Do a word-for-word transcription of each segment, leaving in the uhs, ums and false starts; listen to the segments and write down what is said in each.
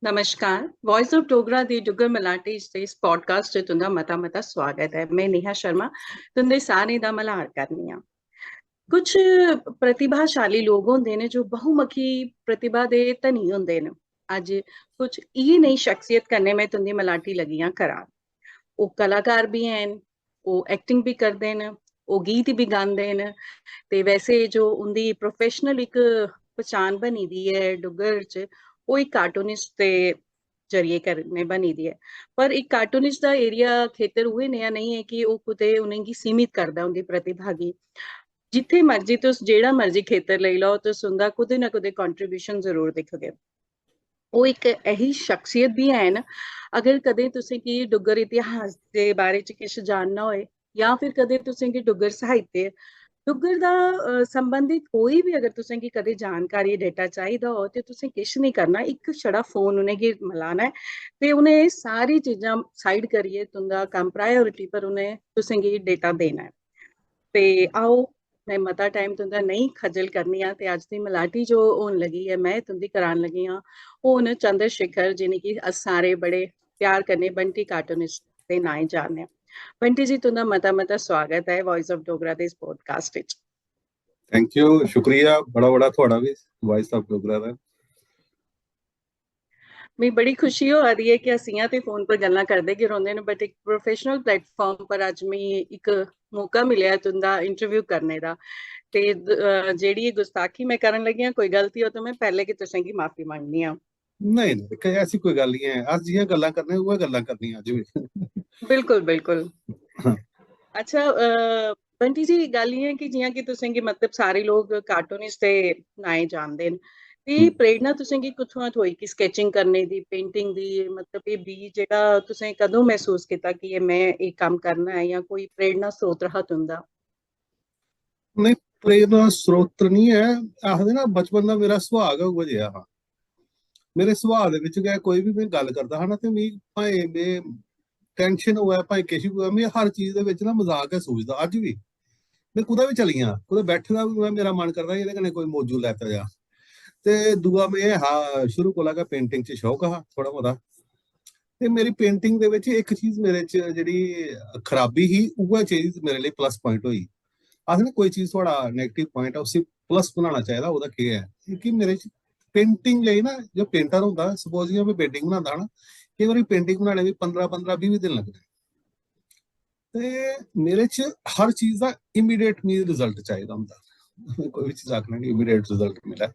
नमस्कार, voice of Dogra दी डुग्गर मलाटी च इस पॉडकास्ट च तुं'दा मता मता स्वागत ऐ। में नेहा शर्मा तुं'दे सारें दा मल्हार करनी आं। कुछ प्रतिभाशाली लोक होंदे न जो बहुमुखी प्रतिभा दे धनी होंदे न। अज्ज कुछ इ'यै नेही शख्सियत कन्नै में तुं'दी मलाटी लगी आं करां। ओह् कलाकार बी हैन, ओह् एक्टिंग बी करदे न, ओह् गीत बी गांदे न। ते वैसे जो उं'दी प्रोफेशनल इक पछान बनी दी ऐ डुग्गर च, ओह् इक कार्टूनिस्ट दे जरिए कन्नै बनी दी ऐ। पर इक कार्टूनिस्ट दा एरिया, खेतर उ'ऐ नेहा नेईं ऐ कि ओह् कुतै उ'नेंगी सीमित करदा उं'दी प्रतिभा गी। जित्थै मर्जी तुस जेह्ड़ा मर्जी खेतर लेई लैओ, तुस उं'दा कुतै ना कुतै कंट्रीब्यूशन जरूर दिखगे। ओह् इक ऐही शख्सियत बी हैन। अगर कदें तुसें गी डुग्गर इतिहास दे बारे च किश जानना होए, जां फिर कदें तुसें गी डुग्गर साहित्य, डुग्गर दा, अ, संबंधित कोई बी अगर तुसें गी कदें जानकारी, डेटा चाहिदा हो, ते तुसें किश निं करना, इक छड़ा फोन उ'नेंगी मलाना ऐ ते उ'नें सारी चीजां साइड करियै तुं'दा कम्म प्रायोरिटी पर उ'नें तुसें गी डेटा देना ऐ। ते आओ, में मता टाइम तुं'दा नेईं खज्जल करनी आं ते अज्ज दी मलाटी जो होन लगी ऐ, में तुं'दी करान लगी आं, ओह् न चंद्रशेखर, जि'नेंगी अस सारे बड़े प्यार कन्नै बंटी कार्टूनिस्ट दे नांऽ जानने आं। बंटी जी, तुं'दा मता मता स्वागत ऐ वॉइस ऑफ डोगरा दे इस पॉडकास्ट च। थैंक यू, शुक्रिया बड़ा बड़ा थुआढ़ा बी, वॉइस ऑफ डोगरा दा। मिगी बड़ी खुशी होआ दी ऐ कि अस इ'यां ते फोन पर गल्लां करदे गै रौंह्दे न, बट इक प्रोफेशनल प्लेटफार्म पर अज्ज मिगी इक मौका मिलेआ तुं'दा इंटरव्यू करने दा। ते द-, अ, जेह्ड़ी एह् गुस्ताखी में करन लगी आं, कोई गलती हो तो में पैह्लें गै तुसें गी माफी मंगनी आं। नहीं, नहीं, कोई ऐसी कोई गल्ल नहीं है। अस जियां गल्लां करने, उ'ऐ गल्लां करनियां अज्ज बी। बिल्कुल, बिल्कुल। हाँ। अच्छा, अ, बंटी जी, गल्ल इ'यां कि जियां कि तुसें गी, मतलब, सारे लोग कार्टूनिस्ट दे नांऽ जानदे न, ते हम्म। प्रेरणा तुसें गी कुत्थुआं थ्होई कि स्केचिंग करने दी, पेंटिंग दी, मतलब, एह् बीऽ जेह्ड़ा तुसें कदूं मसूस कीता कि एह् में एह् कम्म करना ऐ, जां कोई प्रेरणा स्रोत हा तुं'दा? नहीं, प्रेरणा स्रोत नहीं है। आखदे ना, बचपन दा मेरा सुभाऽ गै उ'ऐ जेहा हा। मेरे सुभाऽ दे बिच गै कोई बी में गल्ल करदा हा ना, ते मिगी भाएं में टेंशन होऐ, भाएं किश बी होऐ, में हर चीज दे बिच ना मजाक गै सोचदा। अज्ज बी में कुतै बी चली जां, कुतै बैठे दा बी होऐ, मेरा मन करदा एह्दे कन्नै कोई मौजू लैता जा। ते दूआ, में हा शुरू कोला गै पेंटिंग च शौक हा थोह्ड़ा मता। ते मेरी पेंटिंग दे बिच इक चीज मेरे च जेह्ड़ी खराबी ही, उ'ऐ चीज मेरे लेई प्लस प्वाइंट होई। आखदे ना, कोई चीज थुआढ़ा नेगेटिव प्वाइंट ऐ, उसी प्लस बनाना चाहिदा। ओह्दा केह् ऐ? क्योंकि मेरे च पेंटिंग लेई ना, जो पेंटर होंदा, सपोज जि'यां में पेंटिंग बनांदा हा ना, केईं बारी पेंटिंग बनाने गी पंदरां पंदरां बीह् बीह् दिन लगदे। ते मेरे च हर चीज दा इमीडिएट मिगी रिजल्ट चाहिदा होंदा। कोई बी चीज आखना कि इमीडिएट रिजल्ट मिलै।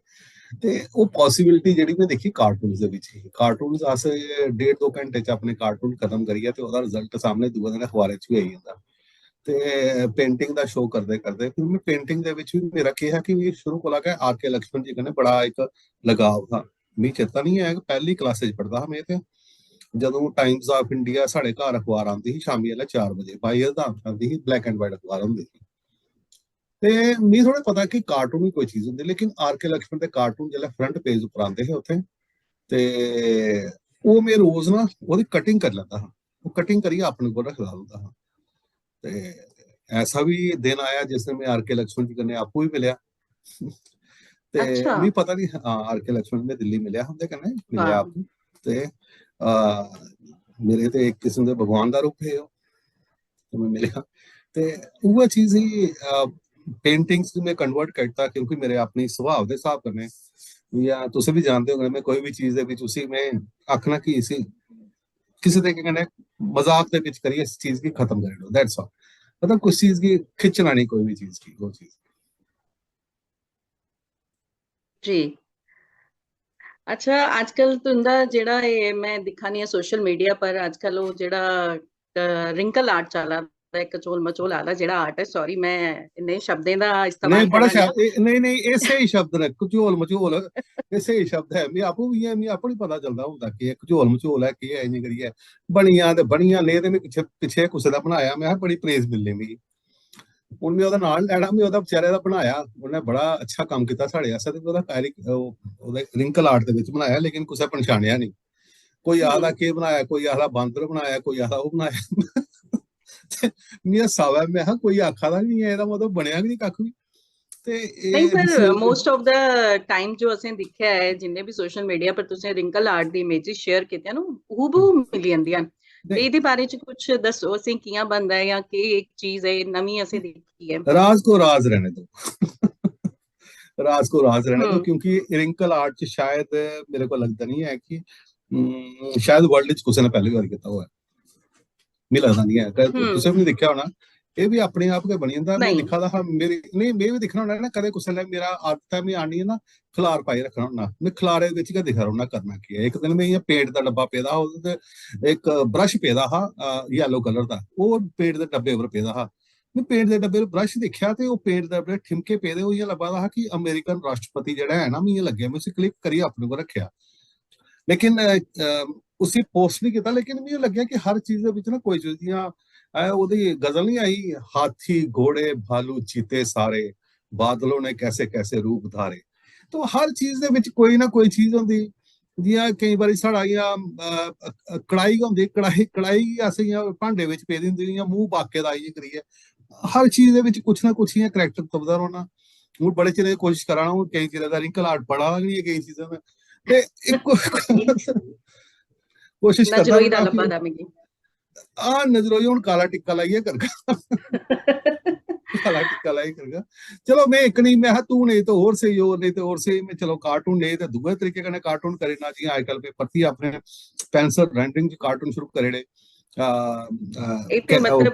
ते ओह् पॉसिबिलिटी जेह्ड़ी में दिक्खी कार्टून दे बिच ही। कार्टून अस डेढ़ दो घैंटे च अपने कार्टून खत्म करियै ते ओह्दा रिजल्ट सामने दूए दिन अखबारै च बी आई जंदा। ते पेंटिंग दा शौक करदे करदे फिर में पेंटिंग दे बिच बी, मेरा केह् हा कि मिगी शुरू कोला गै आर के लक्ष्मण जी कन्नै बड़ा इक लगाव हा। मिगी चेता निं ऐ कि पैह्ली क्लासै च पढ़दा हा में ते, जदूं टाइम्स ऑफ इंडिया साढ़े घर अखबार आंदी ही शामीं बेल्लै चार बजे, बाई अधाम आंदी ही, ब्लैक एंड व्हाइट अखबार होंदी ही। ते मिगी थोह्ड़ा पता कि कार्टून बी कोई चीज होंदी, लेकिन आर के लक्ष्मण दे कार्टून जेल्लै फ्रंट पेज उप्पर आंदे हे उत्थै, ते ओह् में रोज ना ओह्दी कटिंग करी लैंदा हा। ओह् कटिंग करियै अपने कोल रखदा रौंह्दा हा। ते ऐसा बी दिन आया जिस दिन में आर के लक्ष्मण जी कन्नै आपूं बी मिलेआ। ते अच्छा। मिगी पता नहीं, हां, आर के लक्ष्मण, में दिल्ली मिलेआ हा उं'दे कन्नै, मिलेआ हां। आपूं। ते, आ, मेरे ते इक किस्म दे भगवान दा रूप हे ओह्। ते में मिलेआ। ते उ'ऐ चीज ही, आ, पेंटिंग्स गी में कन्वर्ट करी दित्ता, क्योंकि मेरे अपने सुभाऽ दे स्हाब कन्नै, जां तुस बी जानदे होंगे, में कोई बी चीज दे बिच उसी में आखना कि इसी किसी तरीके कन्नै मजाक दे बिच करियै इस चीज गी खत्म करी ओड़ो, दैट्स ऑल। मतलब, कुछ चीज गी खिच्चना नहीं, कोई बी चीज गी, ओह् चीज। जी। अच्छा, अजकल तुं'दा जेह्ड़ा एह् में दिक्खा नी आं सोशल मीडिया पर, अजकल ओह् जेह्ड़ा, अ, रिंकल आर्ट चला दा ऐ, कचोल मचोल आह्ला जेह्ड़ा आर्ट ऐ, सॉरी, में इन्ने शब्दें दा इस्तेमाल नहीं, बड़ा करा नी आं। शैल, ए-, नहीं, नहीं, एह् स्हेई शब्द न, कचोल मचोल, एह् स्हेई शब्द ऐ। में आपूं बी इ'यां, मिगी आपूं निं पता चलदा होंदा कि एह् कचोल मचोल ऐ, केह् ऐ, इ'यां करियै बनियां ते बनियां, नेईं ते में पिच्छे, पिच्छे कुसै दा बनाया, में आखेआ, बड़ी प्रेज मिलनी मिगी। हून में ओह्दा नांऽ निं लैना, में ओह्दा बेचारे दा बनाया, उन्नै बड़ा अच्छा कम्म कीता साढ़े आस्तै, ते ओह्दा कारीगर, ओह्, ओह्दे रिंकल आर्ट दे बिच बनाया, लेकिन कुसै पन्छानेआ निं। कोई आखदा हम्म। केह् बनाया, कोई आखदा बांदर बनाया, कोई आखदा ओह् बनाया। ते मिगी हास्सा आया, में आखेआ, कोई आखा दा निं ऐ, एह्दा मतलब बनेआ गै निं कक्ख बी। ते नहीं, पर मोस्ट ऑफ द टाइम जो असें दिक्खेआ ऐ, जिन्ने भी सोशल मीडिया पर तुसें रिंकल आर्ट दी इमेजेस शेयर कीतियां ना, हूबहू मिली जंदियां न। ते एह्दे बारे च कुछ दस्सो, असें कि'यां बनदा ऐ जां केह् इक चीज ऐ नमीं असें दिक्खी ऐ? राज को राज रहने दो। राज को राज रहने दो, क्योंकि रिंकल आर्ट च शायद मेरे को लगदा नहीं है कि शायद वर्ल्ड च कुसै ने पैह्ली बार कीता होऐ। मिगी लगदा नहीं है, तुसें भी दिक्खेआ होना, एह् भी अपने आप गै बनी जंदा। में दिक्खा दा हा, मेरी नहीं, में भी दिक्खना होना ना, कदें कुसै ने, मेरा आदत ऐ, में आनियै ना खलार पाई रक्खना होना, में खलारे बिच गै दिखदा रौह्ना करना केह् ऐ। इक दिन में इ'यां पेंट दा डब्बा पेदा हा, ओह्दे ते इक ब्रश पेदा हा येलो कलर दा, ओह् पेंट दे डब्बे उप्पर पेदा हा। में पेंट दे डब्बे पर ब्रश दिक्खेआ ते ओह् पेंट दे डब्बे ठिमके पेदे, ओह् इ'यां लब्भा दा हा कि अमेरिकन राष्ट्रपति जेह्ड़ा ऐ ना, मिगी लग्गेआ, में उसी क्लिक करियै अपने कोल रक्खेआ। लेकिन उसी पोस्ट नहीं कीता, लेकिन मिगी लग्गेआ कि हर चीज दे बिच ना कोई चीज, जि'यां ओह्दी गजल नहीं आई, हाथी घोड़े भालू चीते सारे, बादलों ने कैसे कैसे रूप धारे। तो हर चीज दे बिच कोई ना कोई चीज होंदी। जि'यां केईं बारी साढ़ा इ'यां कढ़ाई गै होंदी, कढ़ाई कढ़ाई गी अस इ'यां भांडे बिच पेदी होंदी, इ'यां मूंह बाके दा इ'यां करियै। हर चीज दे बिच कुछ ना कुछ इ'यां करैक्टर तुपदा रौह्ना। हून बड़े चिरे दी कोशिश करा ना, हून केईं चिरे दा रिंकल आर्ट पढ़ा दा गै निं ऐ केईं चीजें दा। ते इक कोशिश करदा नजरोई दा लब्भा दा मिगी। हां, नजरोई हून काला टिक्का लाइयै करगा। काला टिक्का लाइयै करगा। चलो, में इक नहीं, में हा तू नहीं ते होर स्हेई, होर नहीं ते होर स्हेई। में चलो कार्टून नेईं ते दूए तरीके कन्नै कार्टून करी ना, जि'यां अजकल में परतियै अपने पेंसिल रेंडरिंग च कार्टून शुरू करी ओड़े। मतलब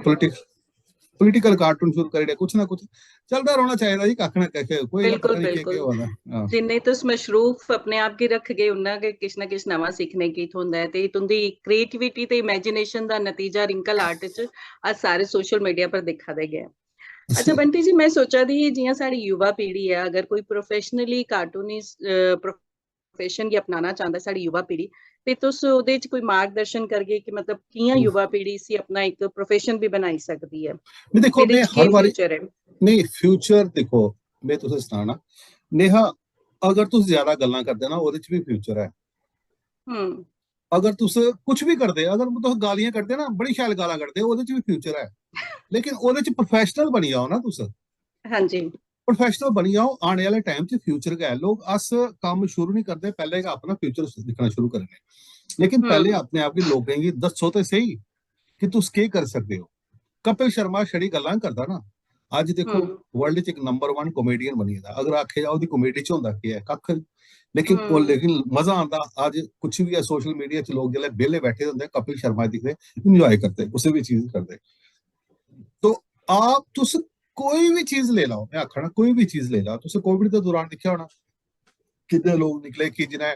पोलिटिकल कार्टून शुरू करी ओड़े, कुछ ना कुछ चलदा रौहना चाहिदा जी, कक्ख ना कक्ख, कोई ना पता नहीं केह् केह् होआ दा। जिन्ने तुस मशरूफ अपने आप गी रखगे, उन्ना गै किश ना किश नमां सिक्खने गी थ्होंदा ऐ। ते तुंदी क्रिएटिविटी ते इमेजिनेशन दा नतीजा रिंकल आर्ट च अस सारे सोशल मीडिया पर दिक्खा दे गै। अच्छा बंटी जी, मैं सोचा दी ही, जियां साढ़ी युवा पीढ़ी ऐ, अगर कोई प्रोफेशनली कार्टूनिस्ट प्रोफेशन गी अपनाना चांहदा साढ़ी युवा पीढ़ी, ते तुस ओह्दे च कोई मार्गदर्शन करगे कि मतलब कियां युवा पीढ़ी इसी अपना इक प्रोफेशन भी बनाई सकदी ऐ? देखो, मैं हर बारी, नहीं, फ्यूचर देखो, मैं तुसें सनाना, नेहा, अगर तुस ज्यादा गल्लां करदे ना, ओह्दे च भी फ्यूचर ऐ। अगर तुस कुछ भी करदे, अगर तुस गालियां कड्ढदे ना, बड़ी शैल गालां कड्ढदे, ओह्दे च भी फ्यूचर ऐ। लेकिन ओह्दे च प्रोफेशनल बनी जाओ ना तुस। हां जी। प्रोफेशनल बनी जाओ, आने आह्ले टाइम च फ्यूचर गै ऐ। लोक, अस कम्म शुरू नहीं करदे, पैह्ले गै अपना फ्यूचर दिक्खना शुरू करने। लेकिन पैह्ले अपने आप गी, लोकें गी दस्सो ते स्हेई कि तुस केह् करी सकदे ओ। कपिल शर्मा छड़ी गल्लां करदा ना, अज्ज देखो वर्ल्ड च इक नंबर वन कॉमेडियन बनी गेदा। अगर आखेआ जा ओह्दी कॉमेडी च होंदा केह् ऐ, कक्ख नहीं। लेकिन ओह्, लेकिन मजा आंदा। अज्ज कुछ भी ऐ, सोशल मीडिया च लोक जिसलै बेह्ले बैठे दे होंदे, कपिल शर्मा गी दिखदे, एंजॉय करदे, कुसै बी चीज करदे। तो आप तुस कोई भी चीज लेई लैओ, में आखा ना, कोई भी चीज लेई लैओ, तुसें कोविड दे दौरान दिक्खेआ होना किन्ने लोक निकले कि जि'नें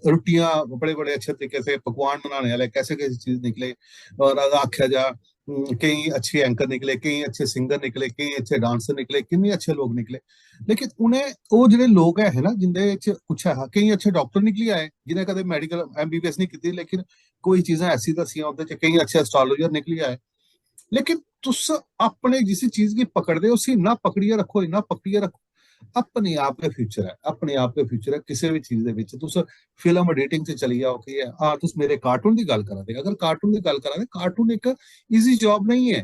रुट्टियां, बड़े बड़े अच्छे तरीके से पकवान बनाने आह्ले, कैसे कैसे चीज निकले। और अगर आखेआ जा, केईं अच्छे एंकर निकले, केईं अच्छे सिंगर निकले, केईं अच्छे डांसर निकले, किन्ने अच्छे लोक निकले। लेकिन उ'नें, ओह् जेह्ड़े लोक ऐ ना, जिंदे च कुछ ऐ हा, केईं अच्छे डाक्टर निकली आए जि'नें कदें मेडिकल एमबीबीएस नहीं कीती, लेकिन कोई चीजां ऐसी दस्सियां ओह्दे च, केईं अच्छे एस्ट्रोलॉजर निकली आए। लेकिन तुस अपने जिस चीज गी पकड़दे ओ, उसी इन्ना पकड़ियै रक्खो, इन्ना पकड़ियै रक्खो, अपने आप गै फ्यूचर ऐ, अपने आप गै फ्यूचर ऐ। किसे बी चीज दे बिच तुस फिल्म एडिटिंग च चली जाओ, केह् ऐ, हां, तुस मेरे कार्टून दी गल्ल करा दे, अगर कार्टून दी गल्ल करा दे, कार्टून इक ईजी जॉब नहीं ऐ।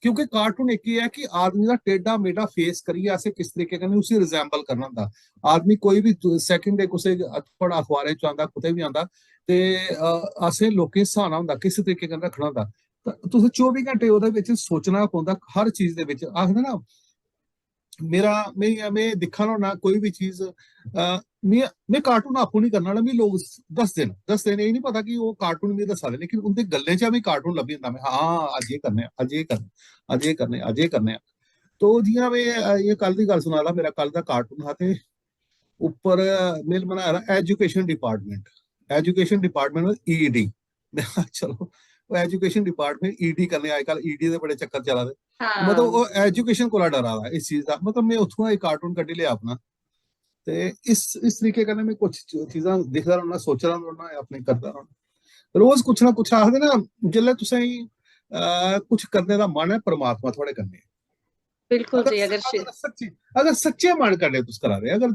क्योंकि कार्टून इक एह् ऐ कि आदमी दा टेढ़ा मेढ़ा फेस करियै असें किस तरीके कन्नै उसी रिजेंबल करना होंदा। आदमी कोई बी सेकंड दे कुसै अखबार अखबारें च आंदा, कुतै बी आंदा, ते असें लोकें गी स्हाना होंदा, किस तरीके कन्नै रक्खना होंदा। तुसें चौबी घैंटे ओह्दे बिच सोचना पौंदा हर चीज दे बिच। आखदे ना, मेरा, में में दिक्खा ना होना कोई बी चीज, में में कार्टून आपूं नहीं करना होना, मिगी लोक दसदे न, दसदे न, एह् नहीं पता कि ओह् कार्टून मिगी दस्सा दे, लेकिन उं'दी गल्लें च मिगी कार्टून लब्भी जंदा। में, हां, अज्ज एह् करने आं, अज्ज एह् करने, अज्ज एह् करने, अज्ज एह् करने आं। तो जि'यां में एह् कल दी गल्ल सना दा, मेरा कल दा कार्टून हा ते उप्पर में बनाए दा education department, education department ED. चलो, एजुकेशन डिपार्टमेंट, ईडी करने, अजकल ईडी दे बड़े चक्कर चला दे। मतलब ओह् एजुकेशन कोला डरा दा इस चीज दा। मतलब में उत्थुआं इक कार्टून कड्ढी लेआ अपना, ते इस इस तरीके कन्नै में कुछ चीजां दिखदा रौह्ना, सोचदा रौह्ना, अपने करदा रौह्ना। रोज कुछ ना कुछ, आखदे ना, जिसलै तुसें कुछ करने दा मन ऐ, परमात्मा थुआढ़े कन्नै। बिल्कुल जी। अगर सच्चे, अगर सच्चे मन कन्नै तुस करा दे, अगर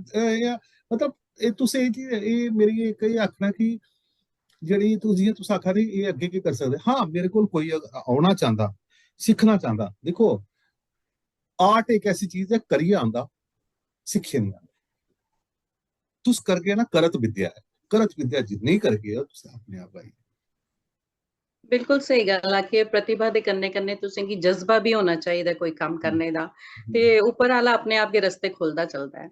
मतलब एह् तुस एह् चीज, एह् मेरी इक एह् आखना कि जेह्ड़ी तुस, जि'यां तुस आखा दे, एह् अग्गें केह् करी सकदे? हां, मेरे कोल कोई औना चांह्दा, सिक्खना चांह्दा, दिक्खो, आर्ट इक ऐसी चीज ऐ, करियै आंदा, सिक्खियै नहीं आंदा। तुस करगे ना, करत विद्या ऐ, करत विद्या जिन्नी करगे ओ, तुस अपने आप आई। बिल्कुल स्हेई गल्ल आखी ऐ। प्रतिभा दे कन्नै कन्नै तुसें गी जज्बा बी होना चाहिदा कोई कम्म करने दा, ते उप्पर आह्ला अपने आप गै रस्ते खोलदा चलदा ऐ।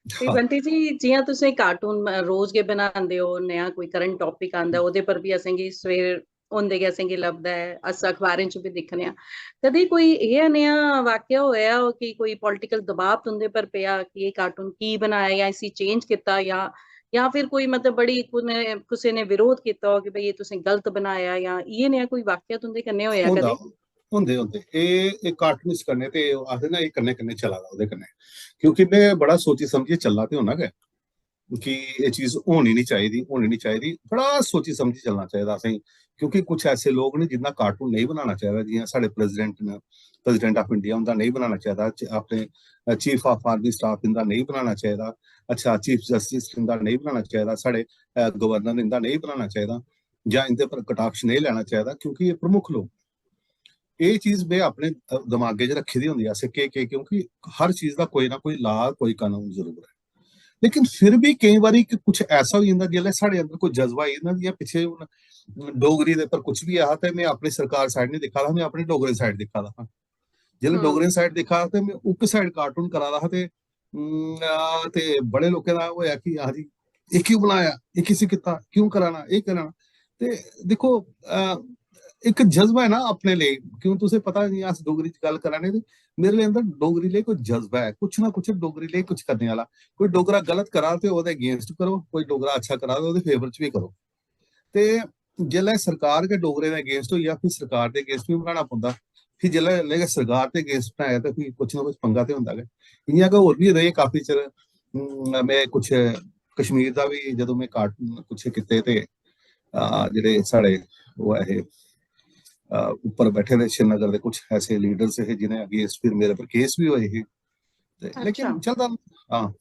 ते बंटी जी, जियां तुसें कार्टून रोज गै बनांदे ओ, नया कोई करंट टॉपिक आंदा, ओह्दे पर बी असेंगी सवेर होंदे गै असेंगी लभदा ऐ, अस अखबारें च बी दिक्खने आं। कदें कोई एह् नेहा वाक्य होया हो कि कोई पॉलिटिकल दबाव तुंदे पर पेआ कि एह् कार्टून की बनाया जां इसी चेंज कीता, जां जां फिर कोई, मतलब, बड़ी कुने कुसै ने विरोध कीता हो कि भाई एह् तुसें गलत बनाया, जां इ'यै नेहा कोई वाक्य तुंदे कन्नै होया कदें? होंदे होंदे एह् एह् कार्टूनिस्ट कन्नै ते आखदे ना, एह् कन्नै कन्नै चला दा ओह्दे कन्नै, क्योंकि में बड़ा सोची समझियै चलना ते होना गै कि एह् चीज होनी नहीं चाहिदी, होनी नहीं चाहिदी। बड़ा सोची समझी चलना चाहिदा असेंगी, क्योंकि कुछ ऐसे लोग ने जिंदा कार्टून नहीं बनाना चाहिदा, जियां साढ़े प्रेसिडेंट न, प्रेसिडेंट ऑफ इंडिया, उंदा नहीं बनाना चाहिदा, च- अपने चीफ ऑफ आर्मी स्टाफ इंदा नहीं बनाना चाहिदा, अच्छा, चीफ जस्टिस इंदा नहीं बनाना चाहिदा, साढ़े गवर्नर इंदा नहीं बनाना चाहिदा, या इंदे पर कटाक्ष नहीं लेना चाहिदा, क्योंकि ये प्रमुख लोग। ये चीज में अपने अ, दिमागे च रखी दी होंदी ऐ, असें केह् केह्, क्योंकि हर चीज दा कोई ना कोई ला, कोई कानून जरूर है। लेकिन फिर भी केई बारी कि कुछ ऐसा होई जंदा, जिसलै साढ़े अंदर कोई जज्बा आई जंदा, जियां पिच्छे हून डोगरी दे पर कुछ भी आया ते में अपनी सरकार साइड नहीं दिक्खा दा, में अपने डोगरें साइड दिक्खा दा हा। जिसलै हम्म। डोगरें साइड दिक्खा दा ते में उक साइड कार्टून करा दा हा ते, हम्म, आ, ते बड़े लोकें दा होया कि यार जी, एह् क्यों बनाया, एह् किसी कीता, क्यों कराना, एह् कराना। ते दिक्खो, आ, इक जज्बा है ना अपने लेई, क्यों तुसें पता नहीं, अस डोगरी च गल्ल करा ने ते मेरे लेई अंदर डोगरी लेई कोई जज्बा है, कुछ ना कुछ डोगरी लेई कुछ करने वाला। कोई डोगरा गलत करा ते ओह्दे अगेंस्ट करो, कोई डोगरा अच्छा करा ते ओह्दे फेवर च भी करो। ते जिसलै सरकार गै डोगरें दे अगेंस्ट होई जा, फिर सरकार दे अगेंस्ट बी बनाना पौंदा। फिर जिसलै लेके सरकार दे अगेंस्ट बनाया ते फिर कुछ ना कुछ पंगा ते होंदा गै। इ'यां गै होर बी रेह् काफी चिर, हम्म, में कुछ कश्मीर दा बी जदूं में कार्टून कुछ कीते ते, आ, जेह्ड़े साढ़े ओह् ऐ हे, आ, उप्पर बैठे दे श्रीनगर दे कुछ ऐसे लीडर्स हे जिनें अगेंस्ट फिर मेरे पर केस बी होए हे। ते लेकिन अच्छा। चलदा, हां,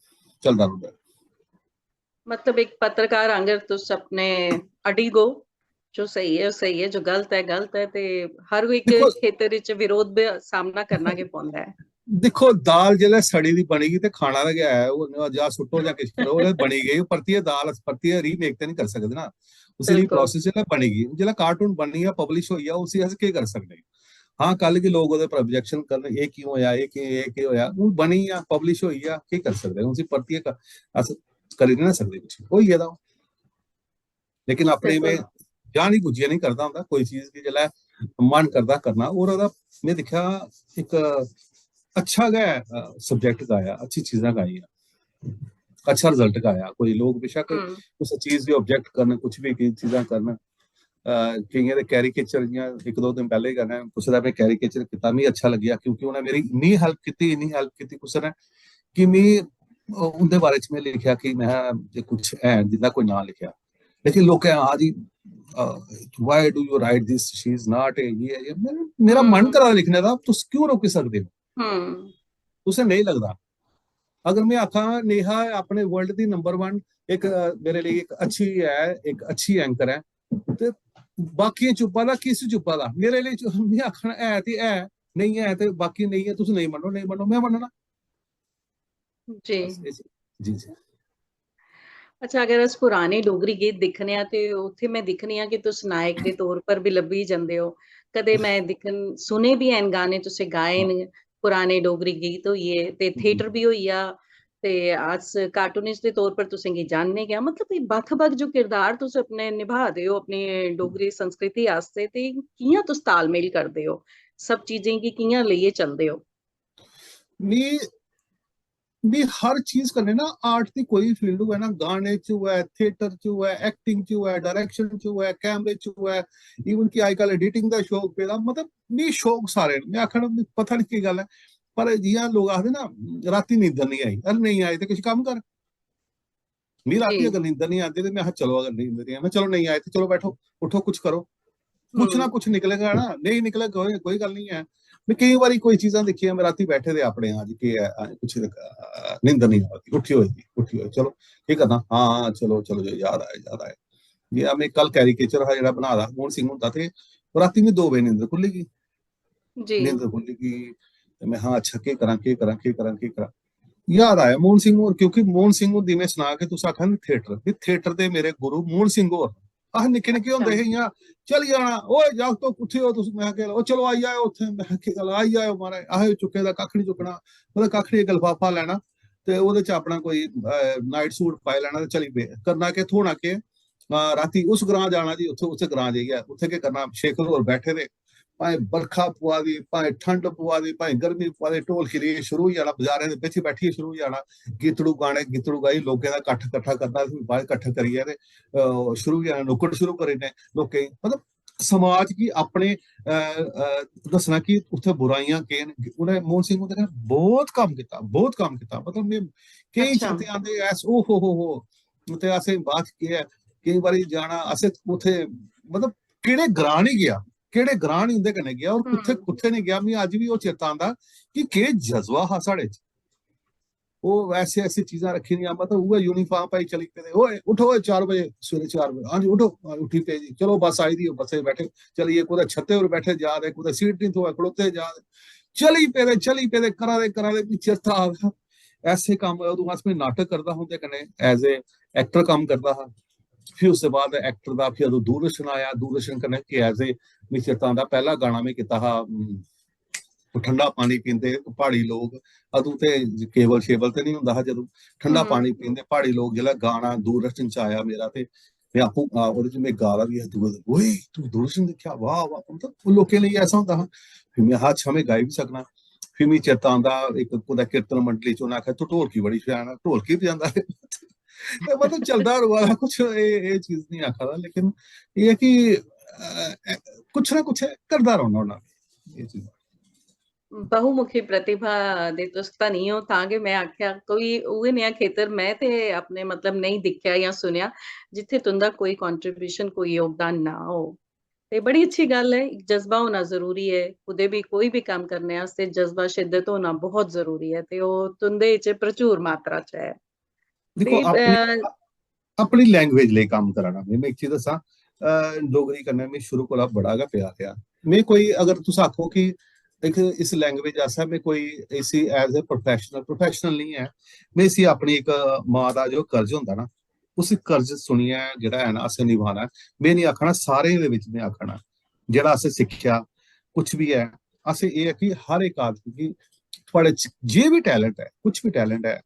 चलदा रौंह्दा। मतलब, इक पत्रकार आंगर तुस अपने अडिग ओ, जो स्हेई ऐ ओह् स्हेई ऐ, जो गलत ऐ गलत ऐ, ते हर कोई इक दिक्खो, खेतर इच विरोध दा सामना करना गै पौंदा ऐ। दिक्खो, दाल जिसलै सड़ी दी बनी गई ते खाना ते गै ऐ, ओह् जां सुट्टो जां किश करो, ओह् बनी गई, परतियै दाल अस परतियै रीमेक ते नहीं करी सकदे ना। उसी बिल्कुल। रीप्रोसेस जिसलै बनी गई, जिसलै कार्टून बनी गेआ, पब्लिश होई गेआ, उसी अस केह् करी सकदे? हां, कल गी लोक ओह्दे पर ऑब्जेक्शन करन, "एह् क्यों होया, एह् केह्, एह् केह् होया?" हून बनी गेआ, पब्लिश होई गेआ, केह् करी सकदे? उसी परतियै क-, अस करी निं ना सकदे कुछ, होई गेदा ओह्। लेकिन अपने में बिल्कुल। जानी बुज्झियै नहीं करदा होंदा कोई चीज की, जिसलै मन करदा करना। और ओह्दा में दिक्खेआ इक अच्छा गै सब्जेक्ट गाया, अच्छी चीजां गाइयां, अच्छा रिजल्ट गाया। कोई लोक बेशक हम्म। कुसै चीज गी ऑब्जेक्ट करन, कुछ भी की चीजां करन, अ, केइयें दे कैरीकेचर, जियां इक दो दिन पैह्ले कन्नै कुसै दा में कैरीकेचर कीता, मिगी अच्छा लग्गेआ, क्योंकि उ'नें मेरी इन्नी हेल्प कीती, इन्नी हेल्प कीती कुसै ने कि मी, अ, उं'दे बारे च में लिखेआ कि में जे कुछ है जिंदा कोई नांऽ लिखेआ, लेकिन लोकें आ जी, "Why do you write this? She is not a ये है, ये।" मेरा, मेरा मन हम्म। करा दा लिखने दा, तुस क्यों रोकी सकदे हो? हम्म। तुसें नहीं लगदा? अगर में आखां, "नेहा अपने वर्ल्ड दी नंबर वन, एक, अ, मेरे लेई एक अच्छी ऐ, एक अच्छी एंकर ऐ," ते बाकियें चुप्पा दा, किस चुप्पा दा? मेरे लेई चु-, में आखना है ते है, नेईं है ते बाकी नेईं है, तुस नेईं मन्नो, नेईं मन्नो, में मन्नना। जी। बस इस-, जी, जी। अच्छा, अगर अस पुराने डोगरी गीत दिक्खने आं ते उत्थै में दिक्खनी आं कि तुस नायक दे तौर पर बी लब्भी जंदे ओ। कदें में दिक्खन, सुने बी हैन गाने तुसें गाए न पुराने डोगरी गीत होई गे, ते थिएटर बी होई गेआ, ते अस कार्टूनिस्ट दे तौर पर तुसें गी जानने गै आं। मतलब, एह् बक्ख-बक्ख जो किरदार तुस अपने निभा दे ओ अपनी डोगरी संस्कृति आस्तै, ते कि'यां तुस तालमेल करदे ओ? सब चीजें गी कि'यां लेइयै चलदे ओ? मी, मी हर चीज कन्नै ना, आर्ट दी कोई फील्ड होऐ ना, गाने च होऐ, थिएटर च होऐ, एक्टिंग च होऐ, डायरेक्शन च होऐ, कैमरे च होऐ, इवन कि अजकल एडिटिंग दा शौक पेदा, मतलब, मी शौक सारे न। में आखना, मी पता निं केह् गल्ल ऐ, पर जि'यां लोक आखदे ना, "रातीं नींदर निं आई।" अरे, नेईं आई ते किश कम्म कर। मी रातीं जी। अगर नींदर निं आंदी ते में आखना, "चलो, अगर नींदर निं आई, में, चलो, नेईं आए ते चलो, बैठो, उठो, कुछ करो।" कुछ ना हम्म। कुछ निकलेगा ना, नेईं निकलेगा, कोई, कोई गल्ल निं ऐ। में केईं बारी कोई चीजां दिक्खियां, में रातीं बैठे दे अपने, हां जी, केह् ऐ, हां, कुछ, अ, नींदर निं आवा दी, उठी होई दी, उठी होई, चलो, केह् करना? हां, चलो, चलो, जो याद आया, याद आया। जि'यां में कल कैरीकेचर हा जेह्ड़ा बना दा, मोहन सिंह हुंदा, ते रातीं में दो बजे नींदर खु'ल्ली गेई। जी। नींदर खु'ल्ली गेई, ते में, "हां, अच्छा, केह् करां, केह् करां, केह् करां, केह् करां?" याद आया मोहन सिंह होर, क्योंकि मोहन सिंह होर दी में सनां कि तुस आखा दे theatre, भी theatre दे मेरे गुरु मोहन सिंह होर। अस निक्के निक्के होंदे हे, इ'यां चली जाना, "ओए जागतो, कुत्थै ओ तुस?" में आखेआ, "ओ चलो, आई जाओ उत्थै।" में आखेआ, "चलो, आई जाओ महाराज।" असें चुक्के दा कक्ख निं चुक्कना, मतलब कक्ख निं, इक लफाफा लैना ते ओह्दे च अपना कोई, अ, night suit पाई लैना ते चली पे। करना केह्, थ्होना केह्? अ, रातीं उस ग्रां जाना जी, उत्थै, उस ग्रां जाइयै उत्थै केह् करना? शेखर होर बैठे दे, भाएं बरखा पवा दी, भाएं ठंड पवा दी, भाएं गर्मी पवा दी, ढोलकी लेइयै शुरू होई जाना, बजारें दे बिच बैठियै शुरू होई जाना, गीतड़ू गाने, गीतड़ू गाई, लोकें दा कट्ठ कट्ठा करना, फ्ही बाद कट्ठा करियै ते, अ, शुरू होई जाना, नुक्कड़ शुरू करी ओड़ने लोकें गी। मतलब समाज गी अपने, अ, अ, दस्सना कि उत्थै बुराइयां केह् न। उ'नें, मोहन सिंह हुंदे ने बहुत कम्म कीता, बहुत कम्म कीता। मतलब में केईं अच्छा। चेते आंदे ऐस, ओ हो हो हो। ते असें बाद च केह् ऐ, केईं बारी जाना असें उत्थै, मतलब केह्ड़े ग्रां निं गेआ, केह्ड़े ग्रां निं उं'दे कन्नै गेआ और कुत्थै, हम्म। कुत्थै निं गेआ। मिगी अज्ज बी ओह् चेता आंदा कि केह् जज्बा हा साढ़े च। ओह् ऐसी, ऐसी चीजां रक्खी दियां, मतलब उ'ऐ uniform पाई चली पेदे, "ओए उठो, ओए चार बजे, सवेरे चार बजे, हां जी उठो।" हां, उठी पे जी, "चलो बस आई दी, बस्सै च बैठे, चलिए।" कुतै छत्ते पर बैठे जा दे, कुतै सीट निं थ्होऐ, खड़ोते जा दे, चली पेदे, चली पेदे, करा दे, करा दे, भी चेता आ दा। ऐसे कम्म, अदूं अस, में नाटक करदा हा उं'दे कन्नै, as a actor कम्म करदा हा। फ्ही उसदे बाद actor दा, फ्ही अदूं दूरदर्शन आया, दूरदर्शन कन्नै कि as a, मिगी चेता आंदा, पैह्ला गाना में कीता हा, उम, ओह् ठंडा पानी पींदे प्हाड़ी लोक, अदूं ते केबल शेबल ते निं होंदा हा, जदूं ठंडा हम्म। पानी पींदे प्हाड़ी लोक, जिसलै गाना दूरदर्शन च आया मेरा, ते में आपूं, आ, ओह्दे च में गा दा बी हा, दूए दिन, "ओए, तूं दूरदर्शन दिक्खेआ? वाह, वाह।" मतलब, ओह् लोकें लेई ऐसा होंदा हा। फ्ही में आखेआ, "अच्छा, में गाई बी सकना।" फ्ही मिगी चेता आंदा, इक कुतै कीर्तन मंडली च उ'नें आखेआ, "तूं ढोलकी बड़ी शैल ऐ, ढोलकी बजांदा ऐ।" ते मतलब, चलदा र'वा दा कुछ, एह्, एह् चीज निं आखा दा, लेकिन एह् ऐ कि, अ, अ, कुछ ना कुछ करदा रौह्ना होन्ना में, एह् चीज। बहुमुखी प्रतिभा दे तुस धनी ओ, तां गै में आखेआ कोई उ'ऐ नेहा खेतर में ते अपने, मतलब, नेईं दिक्खेआ जां सुनेआ जित्थै तुं'दा कोई contribution, कोई योगदान ना हो। ते बड़ी अच्छी गल्ल ऐ, इक जज्बा होना जरूरी ऐ, कुतै बी कोई बी कम्म करने आस्तै जज्बा, शिद्दत होना बहुत जरूरी ऐ, ते ओह् तुं'दे च भरपूर मात्रा च ऐ। दिक्खो, ते, अपनी, अ, अपनी language लेई कम्म करा ना में, में इक चीज दस्सां, अ, डोगरी कन्नै में शुरू कोला बड़ा गै प्यार रेहा। में कोई, अगर तुस आखो कि इक, इस language आस्तै में कोई इसी as a professional, professional निं ऐ, में इसी अपनी इक मां दा जो कर्ज होंदा ना, उसी कर्ज सुनियै जेह्ड़ा ऐ ना असें निभाना ऐ। में निं आखना, सारें दे बिच में आखना, जेह्ड़ा असें सिक्खेआ, कुछ बी ऐ, असें एह् ऐ कि हर इक आदमी गी, थुआढ़े च जे बी talent ऐ, कुछ बी talent ऐ,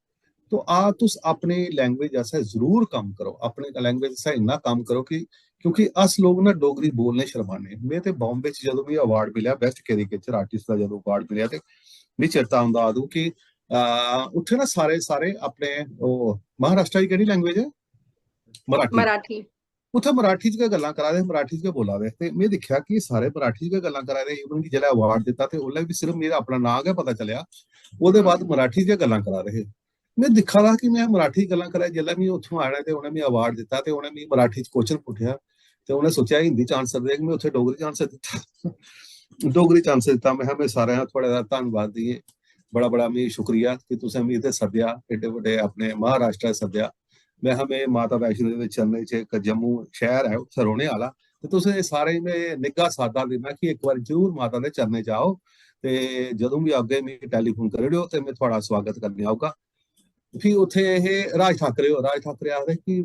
तो आ तुस अपनी language आस्तै जरूर कम्म करो, अपनी language आस्तै इन्ना कम्म करो कि, क्योंकि अस लोक ना डोगरी बोलने शर्माने। में ते बॉम्बे च जदूं मिगी award मिलेआ best caricature artist दा, जदूं award मिलेआ, ते मिगी चेता औंदा अदूं कि, आ, उत्थै ना सारे, सारे अपने, ओह्, महाराष्ट्र दी केह्ड़ी language ऐ? मराठी। मराठी। उत्थै मराठी च गै गल्लां करा दे हे, मराठी च गै बोला दे हे। ते में दिक्खेआ कि सारे मराठी च गै गल्लां करा दे हे। Even कि जिसलै award दित्ता ते उसलै बी सिर्फ मेरा अपना नांऽ गै पता चलेआ, ओह्दे बाद हम्म। मराठी च गै गल्लां करा दे हे। में दिक्खा दा हा कि में मराठी च गल्लां करा, जिसलै में उत्थूं आया ते उ'नें मिगी award दित्ता ते उ'नें मिगी मराठी च question पुच्छेआ ते उ'नें सोचेआ हिंदी च answer देग, में उत्थै डोगरी च answer दित्ता। डोगरी च answer दित्ता। में आखेआ, "में सारें दा, थुआढ़े दा धन्नवादी ऐ, बड़ा बड़ा मिगी शुक्रिया कि तुसें मिगी इत्थै सद्देआ, एड्डे बड्डे अपने महाराष्ट्र च सद्देआ।" में आखेआ, "में माता वैष्णो देवी दे चरणें च, इक जम्मू शैह्र ऐ, उत्थै रौह्ने आह्ला, ते तुसें सारें गी में निग्घा साद्दा दिन्ना कि इक बारी जरूर माता दे चरणें च आओ, ते जदूं बी औगे मिगी telephone करी ओड़ेओ ते में थुआढ़ा सुआगत करने औगा।" फ्ही उत्थै हे राज ठाकरे होर, राज ठाकरे आखदे कि,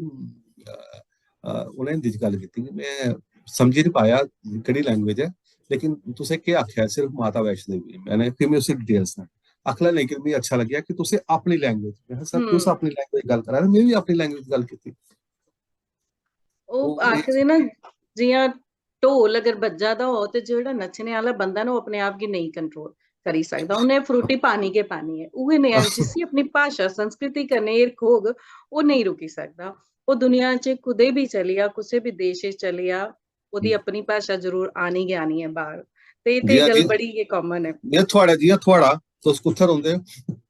अ, अ, उ'नें हिंदी च गल्ल कीती, में समझी निं पाया केह्ड़ी language ऐ, लेकिन तुसें केह् आखेआ सिर्फ माता वैष्णो देवी? मैंने, फ्ही में उसी detail सनाई। आखन लगा, "लेकिन मिगी अच्छा लग्गेआ कि तुसें अपनी language।" में आखेआ, "सर, तुस हम्म। अपनी language गल्ल करा दे, में बी अपनी language गल्ल कीती।" ओह् ओह् आखदे ना, जि'यां ढोल अगर बज्जा दा हो ते जेह्ड़ा नच्चने आह्ला बंदा ना, ओह् अपने आप गी नेईं control करी सकदा, उ'न्नै फुरुटी पानी गै पानी ऐ। उ'ऐ नेहा जिसी अपनी भाशा, संस्कृति कन्नै हिरख होग, ओह् नेईं रुकी सकदा। ओह् दुनिया च कुतै बी चली जा, कुसै बी देश च चली जा, ओह्दी हम्म। अपनी भाशा जरूर आनी गै आनी ऐ बाह्र। ते एह् ते जि'यां, गल्ल जि'यां, बड़ी गै common ऐ। जि'यां थुआढ़ा, जि'यां थुआढ़ा, तुस कुत्थै रौंह्दे ओ?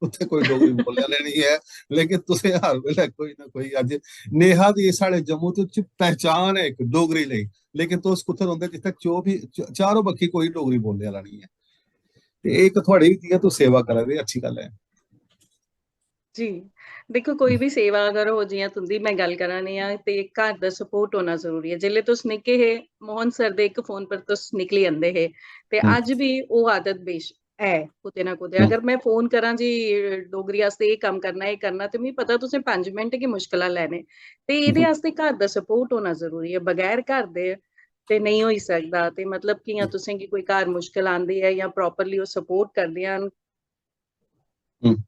उत्थै कोई डोगरी बोलने आह्ले निं ऐ, लेकिन तुसें हर बेल्लै कोई ना कोई, अज्ज नेहा दी साढ़े जम्मू च पहचान ऐ इक डोगरी लेई, लेकिन तुस कुत्थै रौंह्दे जित्थै चौबी, च-, चारों बक्खी कोई डोगरी बोलने आह्ला निं ऐ? ते एह् इक थुआढ़ी, जि'यां तुस सेवा करा दे, अच्छी गल्ल ऐ। जी, दिक्खो, कोई बी सेवा अगर हो, जि'यां तुं'दी में गल्ल करा नी आं, ते घर दा support होना जरूरी ऐ। जेल्लै तुस निक्के हे, मोहन सर दे इक फोन पर तुस निकली जंदे हे, ते हम्म। अज्ज बी ओह् आदत बेश-, ऐ कुतै ना कुतै। हम्म। अगर में फोन करां जी, डोगरी आस्तै एह् कम्म करना, एह् करना, ते मिगी पता तुसें पंज मिंट गै मुश्कला लैने। ते एह्दे हम्म। आस्तै घर दा सपोर्ट होना जरूरी ऐ। बगैर घर दे ते नेईं होई सकदा। ते मतलब, कि'यां तुसें गी कोई घर मुश्कल आंदी ऐ जां प्रॉपरली ओह् सपोर्ट करदियां न? हम्म।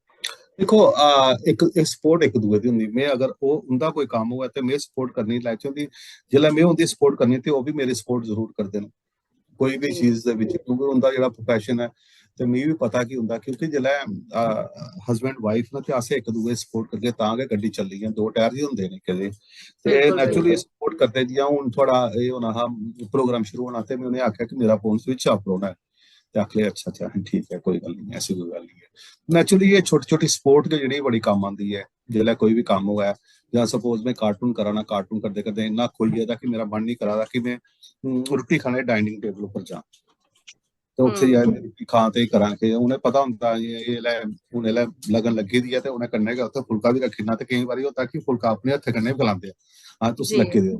दिक्खो, आ, इक, इक सपोर्ट इक दूए दी होंदी। में अगर ओह्, उं'दा कोई कम्म होऐ ते में सपोर्ट करनी, लाइफ च उं'दी, जिसलै में उं'दी सपोर्ट करनी ते ओह् बी मेरी सपोर्ट जरूर करदे न कोई बी जी। चीज दे बिच, क्योंकि उं'दा जेह्ड़ा प्रोफेशन ऐ ते मिगी बी पता कि उं'दा, क्योंकि जिसलै, आ, हस्बैंड वाइफ न ते अस इक दूए सपोर्ट करगे तां गै गड्डी चलदी ऐ। दो टायर ही होंदे न इक दे, ते बिल्कुल, नैचुरली बिल्कुल। सपोर्ट करदे। जि'यां हून थुआढ़ा एह् होना हा, प्रोग्राम शुरू होना, ते में उ'नें आखेआ कि मेरा फोन स्विच ऑफ रौह्ना ऐ। ते आखले, "अच्छा, अच्छा, ठीक ऐ, कोई गल्ल निं, ऐसी कोई गल्ल निं ऐ।" नैचुरली एह् छोटी-छोटी सपोर्ट गै जेह्ड़ी बड़ी कम्म आंदी ऐ। जिसलै कोई बी कम्म होऐ, जां सपोज में कार्टून करा ना, कार्टून करदे-करदे इन्ना खोई गेदा कि मेरा मन निं करा दा कि में, उम, रुट्टी खाने डाइनिंग टेबल उप्पर जां। ते उत्थै हम्म। जाइयै में रुट्टी खां ते करां केह्? उ'नें पता होंदा एह्, एह् लै, हून एह् लै लगन लग्गी दी ऐ ते उ'नें कन्नै गै उत्थै फुल्का बी रक्खी ओड़ना। ते केईं बारी होंदा कि फुल्का अपने हत्थै कन्नै बी खलांदे आ, "हां, तुस जी। लग्गे दे ओ।"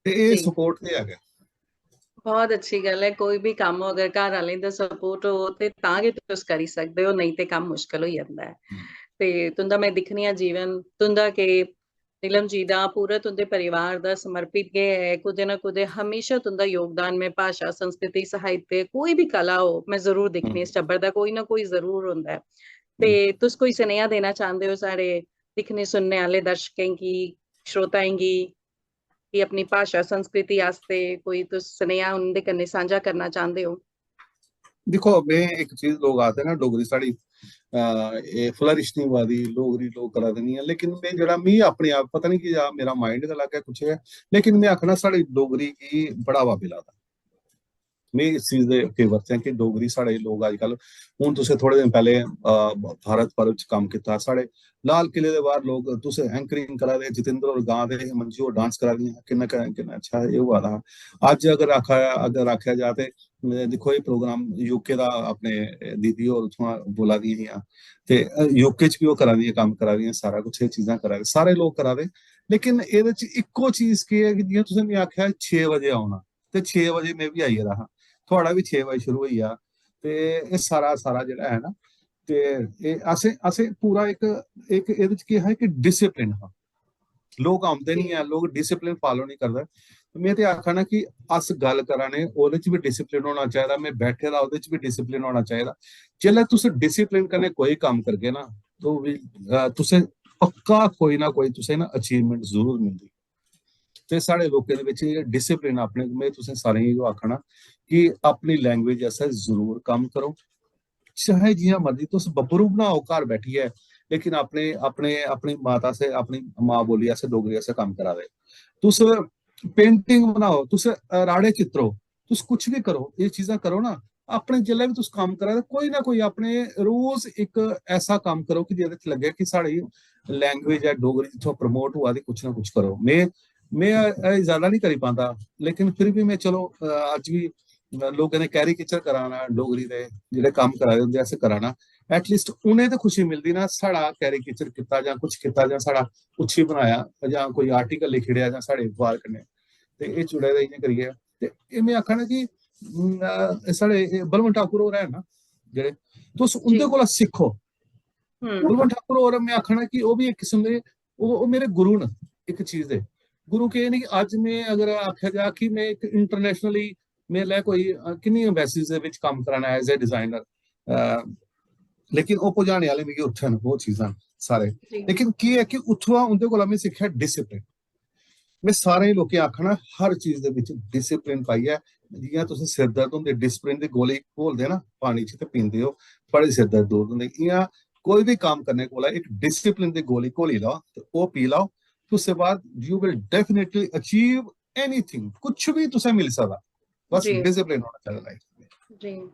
ते एह् जी। सपोर्ट ते है गै। बहुत अच्छी गल्ल ऐ। कोई बी कम्म हो, अगर घर आह्लें दा सपोर्ट हो, ते तां गै तुस करी सकदे ओ, नेईं ते कम्म मुश्कल होई जंदा ऐ। हम्म। ते तुं'दा में दिक्खनी आं जीवन, तुं'दा के नीलम जी दा, पूरा तुं'दे परिवार दा समर्पित गै ऐ। कुतै ना कुतै हमेशा तुं'दा योगदान, में भाशा, संस्कृति, साहित्य, कोई बी कला हो, में जरूर दिक्खनी, हम्म। इस टब्बर दा कोई ना कोई जरूर होंदा ऐ। ते हम्म। तुस कोई सनेहा देना चांह्दे ओ साढ़े दिक्खने सुनने आह्ले दर्शकें गी, श्रोताएं गी? कि अपनी भाशा संस्कृति आस्तै कोई तुस सनेहा उं'दे कन्नै सांझा करना चांह्दे ओ? दिक्खो, में इक चीज, लोक आखदे ना, डोगरी साढ़ी, अ, एह् फ्लरिश निं होआ दी, डोगरी लोक करा दे निं ऐ, लेकिन में जेह्ड़ा, मी अपने आप पता निं कि जां मेरा माइंड गै अलग ऐ, कुछ ऐ, लेकिन में आखना, साढ़ी डोगरी गी बढ़ावा मिला दा। में इस चीज दे फेवर च आं कि डोगरी साढ़े लोक अजकल, हून तुसें थोह्ड़े दिन पैह्ले, अ, भारत पर्व च कम्म कीता, साढ़े लाल किले दे बाह्र लोक, तुस एंकरिंग करा दे, जितेंद्र होर गा दे हे, मंजू होर डांस करा दियां, किन्ना क-, किन्ना अच्छा एह् होआ दा हा। अज्ज अगर आखा, अगर आखेआ जा ते, अ, दिक्खो, एह् प्रोग्राम यूके दा, अपने दीदी होर उत्थुआं बोला दियां हियां, ते, अ, यूके च बी ओह् करा दियां, कम्म करा दियां, सारा कुछ एह् चीजां करा दे, सारे लोक करा दे। लेकिन एह्दे च इक्को चीज केह् ऐ कि जि'यां तुसें मी आखेआ छे बजे औना, ते छे बजे में बी आई गेदा हा, थुआढ़ा बी छे बजे शुरू होई गेआ। ते एह् सारा, सारा जेह्ड़ा है ना, ते एह् असें, असें पूरा इक, इक एह्दे च केह् हा कि डिसिप्लिन हा। लोक औंदे निं ऐ, लोक डिसिप्लिन फालो निं करदे। ते में ते आखा ना कि अस गल्ल करा ने, ओह्दे च बी डिसिप्लिन होना चाहिदा, में बैठे दा, ओह्दे च बी डिसिप्लिन होना चाहिदा। जिसलै तुस डिसिप्लिन कन्नै कोई कम्म करगे ना, तो बी, अ, तुसें पक्का कोई ना कोई तुसें ना अचीवमेंट जरूर मिलदी। ते साढ़े लोकें दे बिच एह् डिसिप्लिन अपने, में तुसें सारें गी एह् आखना कि अपनी लैंग्वेज आस्तै जरूर कम्म करो। चाहे जियां मर्जी तुस बब्बरू बनाओ घर बैठियै, लेकिन अपने, अपने, अपनी माता से, अपनी मां बोली आस्तै, डोगरी आस्तै कम्म करा दे। तुस पेंटिंग बनाओ, तुस राड़े चित्रो, तुस कुछ भी करो, एह् चीजां करो ना। अपने जिसलै बी तुस कम्म करा दे, कोई ना कोई अपने रोज इक ऐसा कम्म करो कि जेह्दे च लग्गे कि साढ़ी लैंग्वेज ऐ डोगरी, जित्थुआं प्रमोट होआ दी, कुछ ना कुछ करो। में, में, अ, अ, ज्यादा नहीं करी पांदा, लेकिन फिर भी में, चलो, अ, अज्ज भी, अ, लोकें दे कैरीकेचर करा ना, डोगरी दे जेह्ड़े कम्म करा दे होंदे, अस करा ना, एटलीस्ट उ'नें ते खुशी मिलदी ना, साढ़ा कैरीकेचर कीता जां कुछ कीता जां साढ़ा उच्छी बनाया जां कोई आर्टिकल लिखी ओड़ेआ जां साढ़े अखबार कन्नै, ते एह् जुड़े दे इ'यां करियै। ते एह् में आखा ना कि, अम, अ, साढ़े एह् बलवंत ठाकुर होर हैन ना जेह्ड़े, तुस उं'दे जी। कोला सिक्खो। हम्म। बलवंत ठाकुर होर, में आखा ना कि ओह् बी इक किस्म दे, ओह्, ओह् मेरे गुरु न इक चीज दे। गुरु केह् न कि अज्ज में अगर आखेआ जा कि में इक इंटरनेशनली, में लै कोई, अ, किन्नी एम्बेसीज दे बिच कम्म कराना एज ए डिजाइनर, अ, लेकिन ओह् पुजाने आह्ले मिगी उत्थै न, ओह् चीजां न सारे। जी। लेकिन केह् ऐ कि उत्थुआं उं'दे कोला में सिक्खेआ डिसिप्लिन। में सारें लोकें आखना, हर चीज दे बिच डिसिप्लिन पाइयै, जि'यां तुसें सिरदर्द होंदे, डिसिप्लिन दी गोली घोलदे ना पानी च ते पींदे ओ, थुआढ़ी सिरदर्द दूर होंदी। इ'यां कोई बी कम्म करने कोला इक डिसिप्लिन दी गोली घोली लैओ ते ओह् पी लैओ, ते उसदे बाद you will definitely achieve anything। कुछ भी तुसें मिली सकदा, बस जी। डिसिप्लिन होना चाहिदा लाइफ च। जी।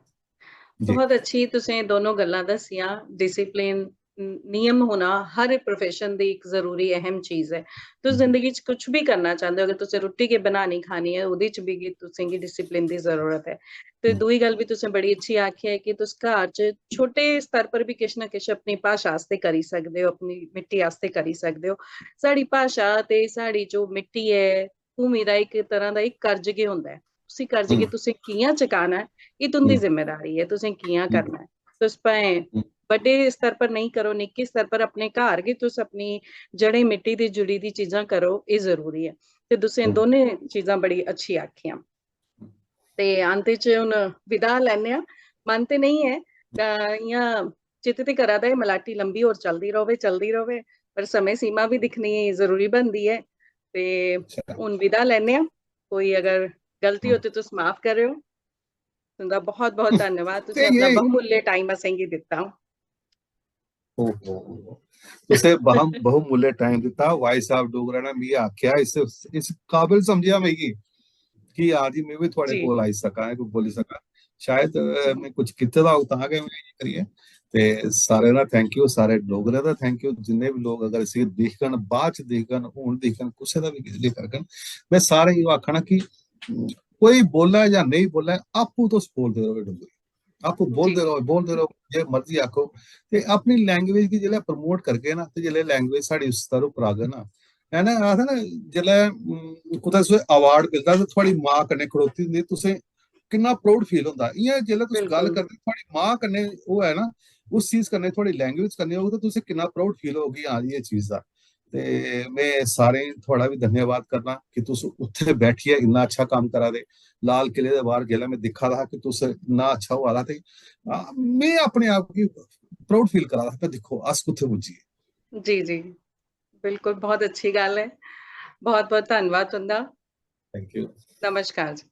जी। बहुत अच्छी तुसें दोनों गल्लां दस्सियां। डिसिप्लिन, न-, नियम होना हर प्रोफेशन दी इक जरूरी अहम चीज ऐ। तुस हम्म। जिंदगी च कुछ भी करना चांह्दे ओ, अगर तुसें रुट्टी गै बनानी खानी ऐ, ओह्दे च बी तुसें गी डिसिप्लिन दी जरूरत ऐ। ते हम्म। दूई गल्ल बी तुसें बड़ी अच्छी आखी ऐ कि तुस घर च छोटे स्तर पर बी किश ना किश अपनी भाशा आस्तै करी सकदे ओ, अपनी मिट्टी आस्तै करी सकदे ओ। साढ़ी भाशा ते साढ़ी जो मिट्टी ऐ, भूमि दा इक तरह दा इक कर्ज गै होंदा ऐ। उसी कर्ज गी हम्म। तुसें कि'यां चकाना ऐ, एह् तुं'दी हम्म। जिम्मेदारी ऐ, तुसें कि'यां हम्म। करना ऐ। तुस भाएं बड्डे स्तर पर नेईं करो, निक्के स्तर पर अपने घर गै तुस अपनी जड़ें मिट्टी दी जुड़ी दी चीजां करो, एह् जरूरी ऐ। ते तुसें दोनें चीजां बड़ी अच्छी आखियां। ते अंत च हून विदा लैने आं। मन ते नेईं ऐ, अ, इ'यां चित्त ते करा दा ऐ मलाटी लंबी होर चलदी र'वै, चलदी र'वै, पर समें सीमा बी दिक्खनी जरूरी बनदी ऐ। ते हून विदा लैने आं। कोई अगर गलती हो ते तुस माफ करेओ। तुं'दा बहुत बहुत धन्यवाद, तुसें अपना बहुमूल्य टाइम असेंगी दित्ता। ओहो, तुसें बहु बहुमूल्य टाइम दित्ता। वाइस ऑफ डोगरा ने मिगी आखेआ, इस इस काबिल समझेआ मिगी कि यार जी, में बी थुआढ़े कोल आई सकां, कोई बोली सकां। शायद, अ, में कुछ कीते दा होग, तां गै में इ'यां करियै। ते सारें दा थैंक यू, सारे डोगरें दा थैंक यू, जिन्ने बी लोक अगर इसी दिखगन, बाद च दिखगन, हून दिखगन, कुसै दा बी किश बी करगन, में सारें गी आखना कि, उम, कोई बोलै जां नेईं बोलै, आपूं तुस बोलदे र'वो डोगरी, आपूं बोलदे र'वो, बोलदे र'वो, जे मर्जी आखो। ते अपनी लैंग्वेज गी जिसलै प्रमोट करगे ना, ते जिसलै लैंग्वेज साढ़ी उस स्तर उप्पर आगे ना, है ना, आखदे ना, जिसलै, उम, कुतै तुसें अवार्ड मिलदा ते थुआढ़ी मां कन्नै खड़ोती होंदी, तुसें किन्ना प्राउड फील होंदा। इ'यां जिसलै तुस गल्ल करदे, थुआढ़ी मां कन्नै ओह् ऐ ना, उस चीज कन्नै, थुआढ़ी लैंग्वेज कन्नै होग, ते तुसें किन्ना प्राउड फील होग कि हां जी, एह् चीज दा। ते में सारें थुआढ़ा बी धन्यवाद करना कि तुस उत्थै बैठियै इन्ना अच्छा कम्म करा दे। लाल किले दे बाहर जिसलै में दिक्खा दा हा कि तुस इन्ना अच्छा होआ दा, ते, आ, में अपने आप गी प्राउड फील करा दा हा कि दिक्खो अस कुत्थै पुज्जी गे। जी, जी, बिल्कुल, बहुत अच्छी गल्ल ऐ। बहुत बहुत धन्यवाद तुं'दा। Thank U. नमस्कार जी।